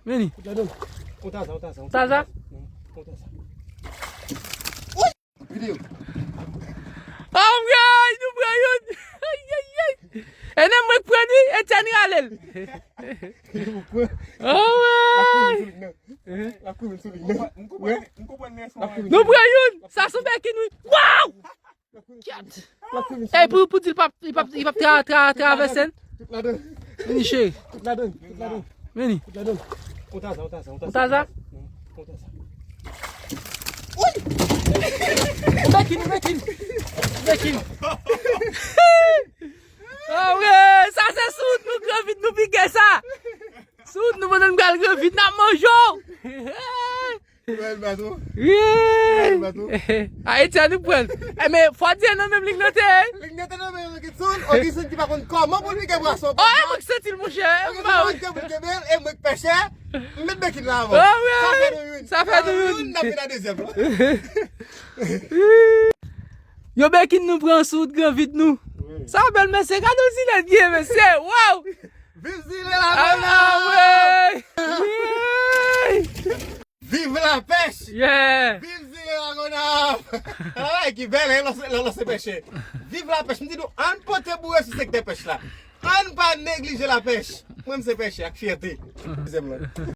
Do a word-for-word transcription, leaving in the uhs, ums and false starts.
Vini. Kout ladan. On taza, on taza, on taza. On taza. Videyo. Oh my God, nou pran youn. Ay, ay, ay. E nan mwen k pran li, Etienne rale l. Oh, ouais. La kouri sou li, non. La kouri sou li, non. Ouais. Nou pran youn. Sa sou bèk nou. Wow! Kèt! Ey, pou, pou di l p ap, li p ap, li p ap tra, tra, travèse l. Tout ladan. Vini, cheri. Tout ladan, tout ladan. Vini. Tout ladan. On taza, on taza, on taza. On taza? On taza. Wi! Ou bèk in, ou bèk in. Ou bèk in. Ah, wi, sa se sou wout nou, gran vit nou pike sa. Sou wout nou, pandan n pral gran vit, n ap manje w. Bèl bato. Wi! Bèl bato. Ayiti a nou pran. E, men, fò di nan menm lig nan te. Lig nan te nan menm Odison, Odison ki pa konn kòman pou l pike pwason. Oh, e mwen k santi l, monchè. Mwen ki santi l, mwen ki kenbe l, e mwen k pèchè. M met bèk in la avan. Oh, wi. Sa fè nou youn. Sa fè nou youn. N ap vin a dezyèm la. Yo, bèk in nou pran sou wout gran vit nou. Wi. Sa bèl, mesye. Gade yon zile byen, mesye. Wow! Viv zile la, ah, wi! Wi! Viv lapèch! Yeah! Viv zile Lagonav! Travay ki bèl, hein, lè w se pèchè. Viv lapèch! M di nou, ann pote boure sou sektè pèch la. Ann pa neglije lapèch. Mwen, m se pèchè ak fyète. Dezyèm lan.